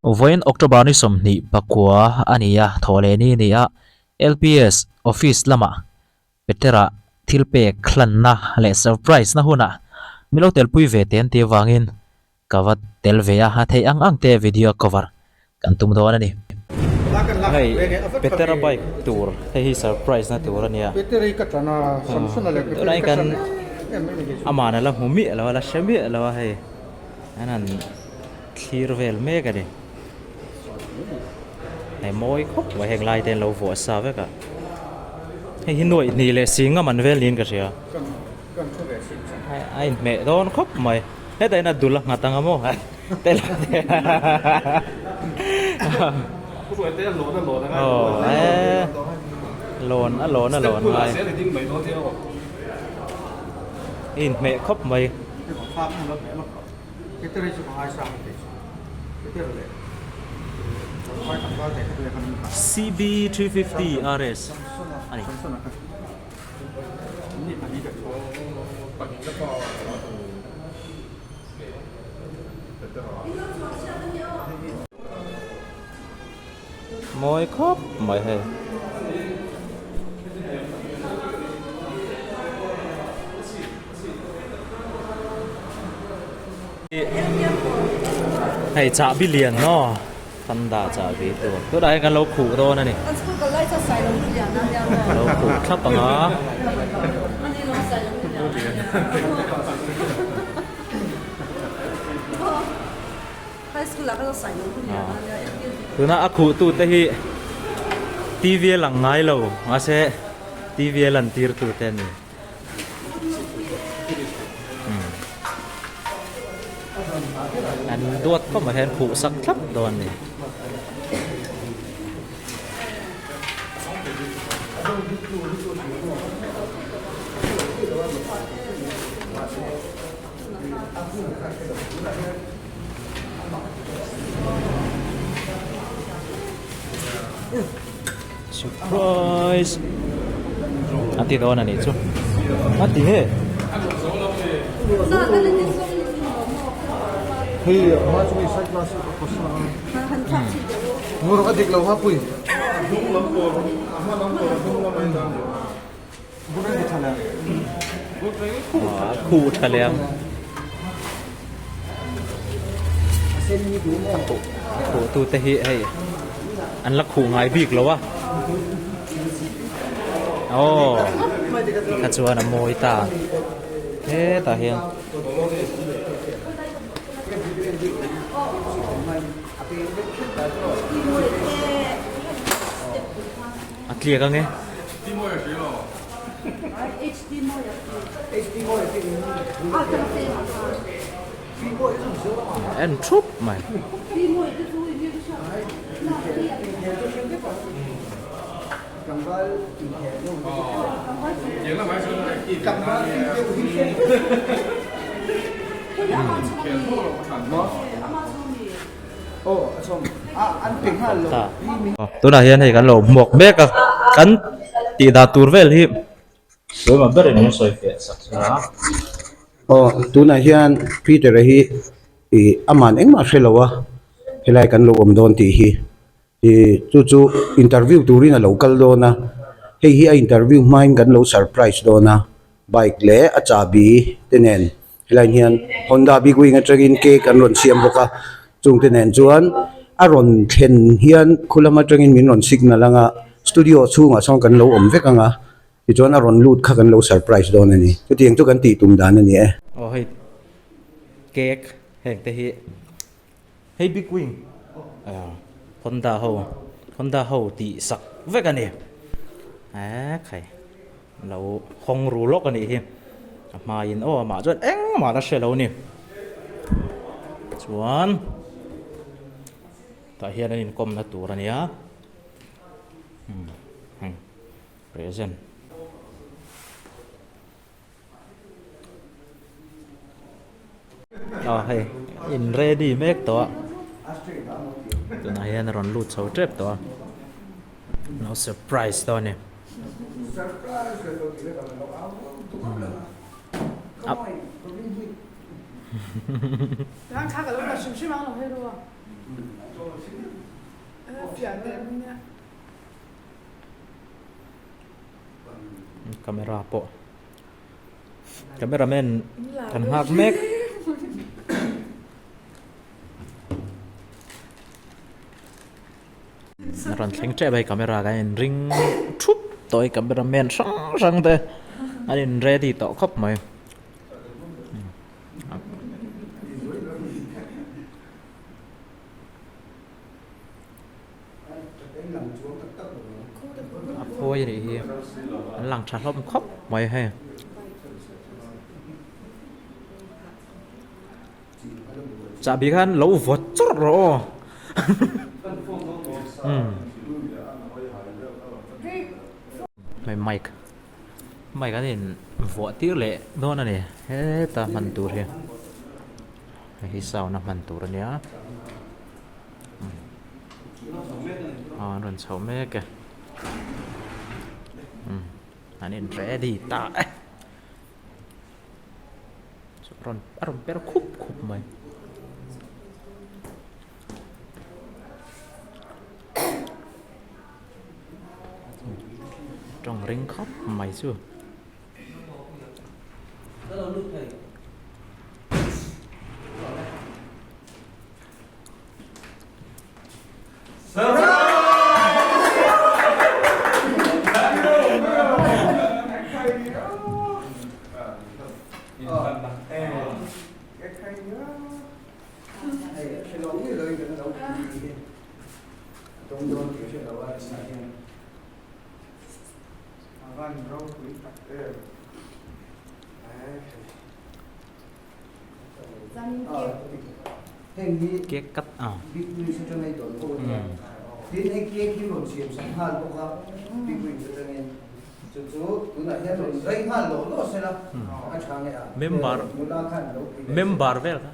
Vawiin October ni 29 a ni a, thawhlehni a ni a, LPS office lamah Petera thil pek hlanna leh surprise na hunah min lo telpui ve teh an tih avangin ka va tel ve a, a theih ang ang te video cover kan tum dawn a ni. Hei Petera bike tur hei hi surprise na tur a nia. Tunah hian kan aman a la hmu miah lo a, la hre miah lo a hei an han thlir vel mek a ni. Hei mawi khawp mai heng lai te an lo vuah sa vek a. Hei hi nuaih hnih leh si ngam an vel niin ka hria. A inhmeh dawn khawp mai. Hetah hian a dul a nghat ang a maw? Aw e lawn a lawn a lawn ngai. A inhmeh khawp mai. CB 350 RS a ni. Mawi khawp mai hei. Hei chahbi lian maw Honda chahbi tur tunah hian kan lo khuh dawn a ni lo khuh thlap ang a. Tuna a khuh tu te hi TV a lang ngai lo mahse TV a lan tir tu te a ni. An duat khawp ah hian khuh sak thlap dawn a ni. Surprise! A ti dawn a nih chu. A ti nge? Khuh tha leh ang. A khuh tu te hi hei an la khuh ngai bik lo a. Aw tikha chuan a mawi ta hetah hian. A tliak ang e. En thup mai. Tunah hian hei kan lo hmuak mek a kan tih dan tur vel hi keimah berin an sawi fiah sak che a. Aw tunah hian Peter a hi ih aman engmah hre lo a helai kan lo awm dawn tih hi ih chu chu interview turin a lo kal dawn a hei hi a interview hmain kan lo surprise dawn a bike leh a chahbi te nen. Helaiah hian Honda big wing atangin cake an rawn siam bawk a chungte nen chuan a rawn thlen hian khu lam atangin min rawn signal anga studio chhungah sawn kan lo awm vek anga tichuan a rawn lut kha kan lo surprise dawn a ni chutiang chu kan tih tum dan a ni e. Aw hei cake heng te hi hei big wing Honda ho Honda ho tih sak vek a ni ekhai. Lo hawng ru lawk a nih hi. A hmaiin aw amah chuan engmah la hre lo a ni. Chuan tah hian an inkawmna tur a nia. Umm heng present. Aw hei in ready mek tawh a. Tunah hian a rawn lut chho tep tawh a. Lo surprise dawn a ni. Camera pawh camera man kan nghak mek. A rawn thleng tep a hei camera kan in ring thup tawh a hei camera man hrang hrang te an in ready tawh khawp mai. A phawi a nih hi an lang tha hlawm khawp mai hei. Chahbi khan lo vawt chawrh rawh aw. Hei mic mic an in vuah tir leh dawn a ni heta hman tur hi hei hi sound a hman tur a nia aw an rawn chho mek e an in ready ta e. Rawn a rawn per khup khup mai. Tawng ring khawp mai chu. Cake cut a. Member member vel kha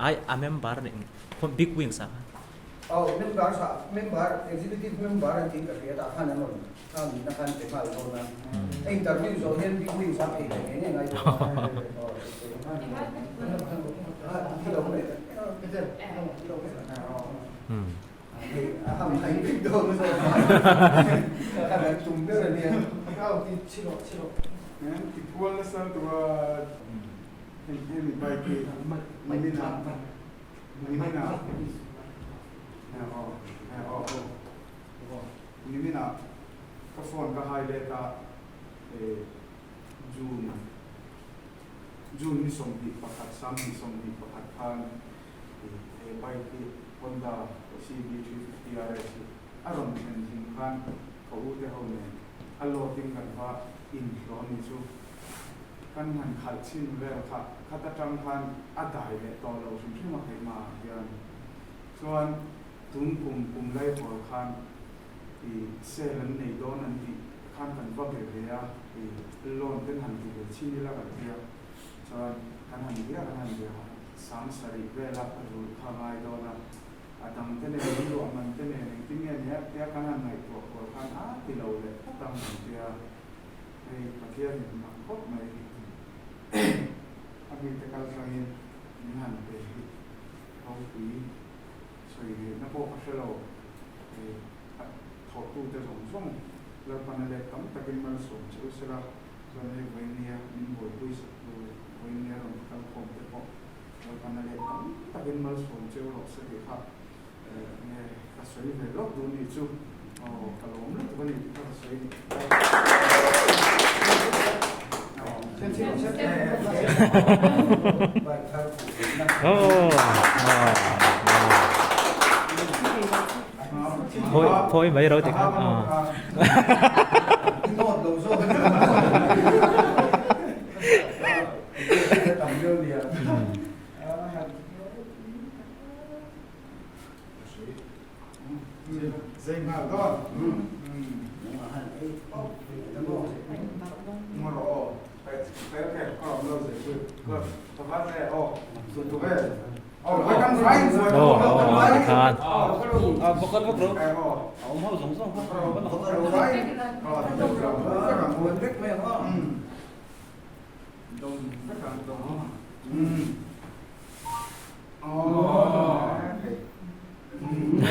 ai a member nih big wings ah khan. Niminah ka phone ka hai let a, June June ni 21 Samni 21 khan he bike hi Honda CB 350 RS hi a rawn thlen hlim khan ka u te ho nen a load in kan va inhlawh a ni chu kan han khalh chhin vel kha khat atang khan a dai leh tawh lo hrim hrim a keimah ah hian chuan Tun kum kum lai hawl khan i sale an nei dawn an tih khan kan va be ve a, i loan ten han ti ve chhin ila kan ti a, chuan kan han bia kan han bia a, sang sarih vela rulh kha ngai dawn a, a dang te nen min luah man te nen engtin nge nia tia kan han ngaihtuah kual khan a ti lo leh phawt ang kan ti a, hei Pathian in mak khawp mai a mite kal tlangin min han pe hi ropui. Sawi ngaihna pawh ka hre lo. Hei a thawhtute zawng zawng Lalpan a let tam takin malsawm che u sela, chuan hei vawinia min buaipui saktu vawinia rawn kal khawm te pawh Lalpan a let tam takin malsawm che u rawh se tih kha nge ka sawi ve lawk duh nih chu. Aw ka lawm lutuk a ni tih kha ka sawi ni. Phawi mai ro tikhan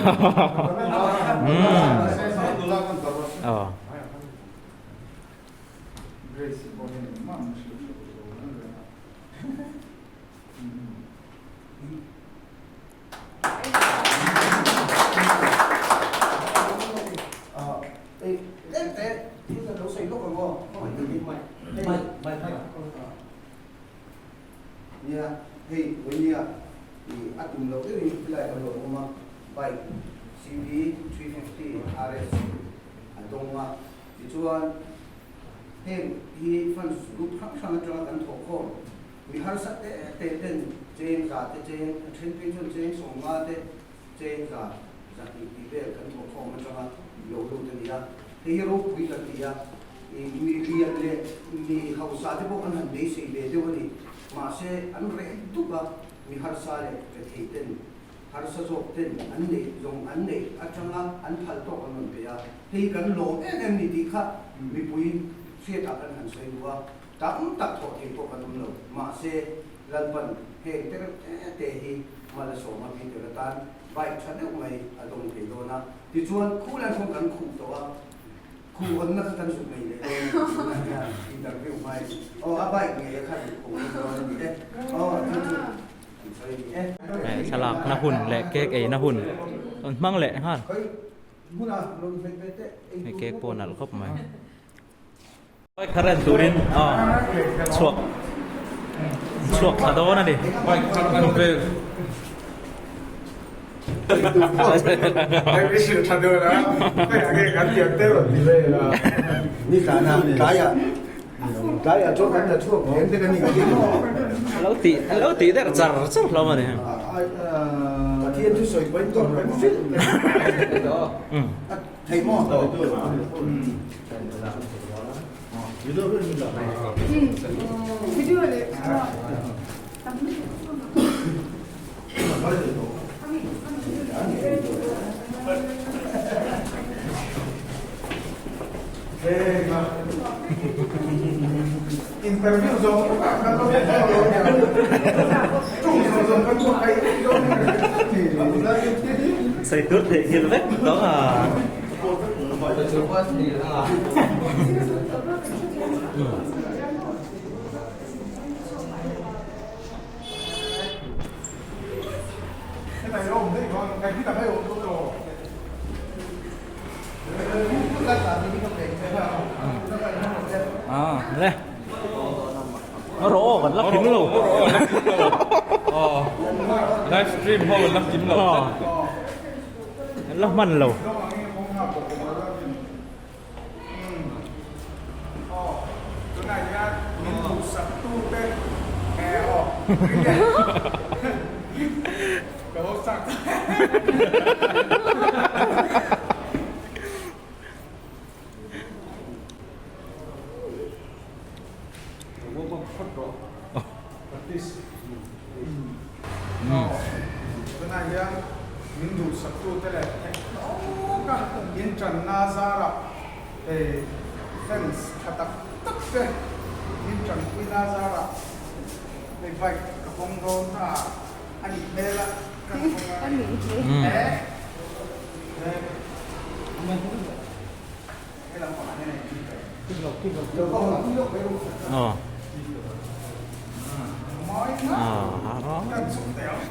Aw. Nia, hei vawinia ih a tum loh deuhin helai kan lo awm a, bike CV 350 RS a dawng a, tichuan heng hi fans group hrang hrang atanga kan thawh khawm mi harsa te te ten cheng za te cheng a then phei chuan cheng sawmnga te cheng za zahnih tih vel kan thawh khawm atanga lo lut a ni a, hei hi ropui kan ti a. Mi lian leh mi hausa te pawh an han beisei ve deuh a ni. Mahse, an reh dup a, mi harsa leh rethei ten, harsa zawk ten an neih zawng an neih atanga an phal tawk an rawn pe a. Hei kan lawm em em ni tih kha mipui hriatah kan han sawi duh a, tam tak thawh thei pawh kan awm lo. Mahse, Lalpan heng te reuh te te hi mal a sawm a, Peter atan bike tha deuh mai a dawng thei dawn a. Tichuan, khu lai khawn kan khuh tawh a. Khu hawnna kha kan zuk nei leh dawn a ni tunah hian interview hmai aw a bike ngei a kha zuk kho dawn dawn a ni e aw chu chu an sawi a ni e. Thlalak na hun leh cake ei na hun an hmang leh nghal. Hei cake pawh a nalh khawp mai. Bike thar en turin chhuak chhuak thla dawn a ni. Bike thar an vel. Lo tih lo tih der char char hlawm a ni. Sei tur theihnghilh vek tawh a. Le rawh kan la kim lo live stream ho kan la kim lo kan la hman lo. Hei fans tha tak tak te min tanpui na zarah hei bike ka hawng dawn ta a nih hmel a kan hawng a he he lam pangah hian a in mawi na kan chuk teh ang.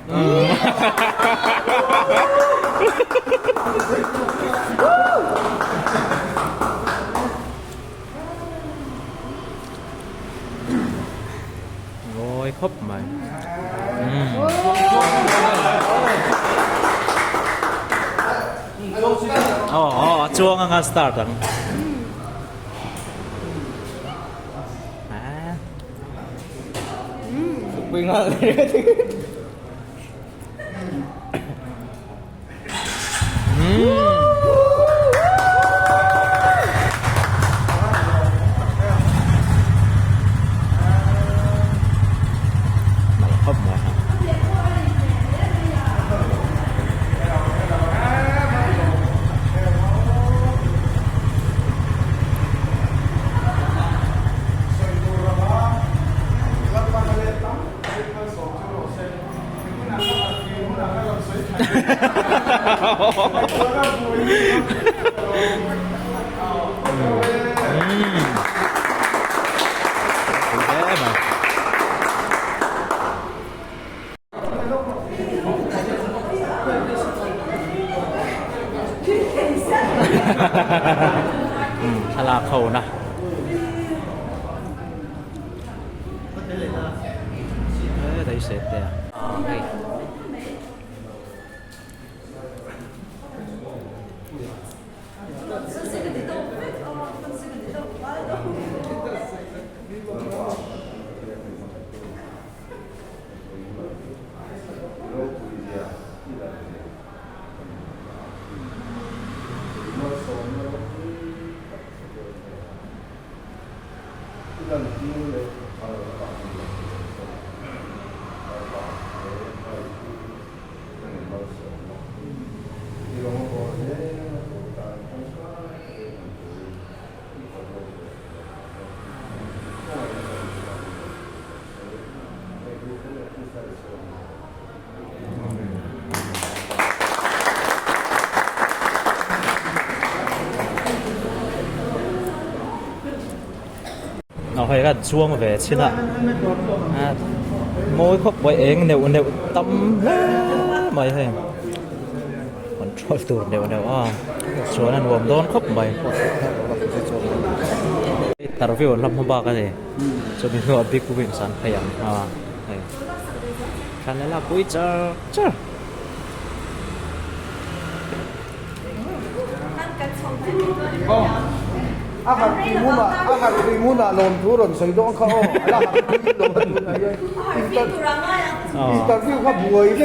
Ngawi khawp mai. Aw aw a chuang anga start ang. Thlalak ho na. Hei kan chuang ve chin a mawi khawp mai eng neuh neuh tam hle mai hei control tur neuh neuh a chuan a nuam dawn khawp mai interview an la hma bak a ni chumi hnuah big wings an phei ang a hei. Thlan la pui char char. A harh tui hmunah a harh tui hmunah lawmthu rawn sawi dawn kha aw a la harh tui lo a tunah hian interview kha buai vek.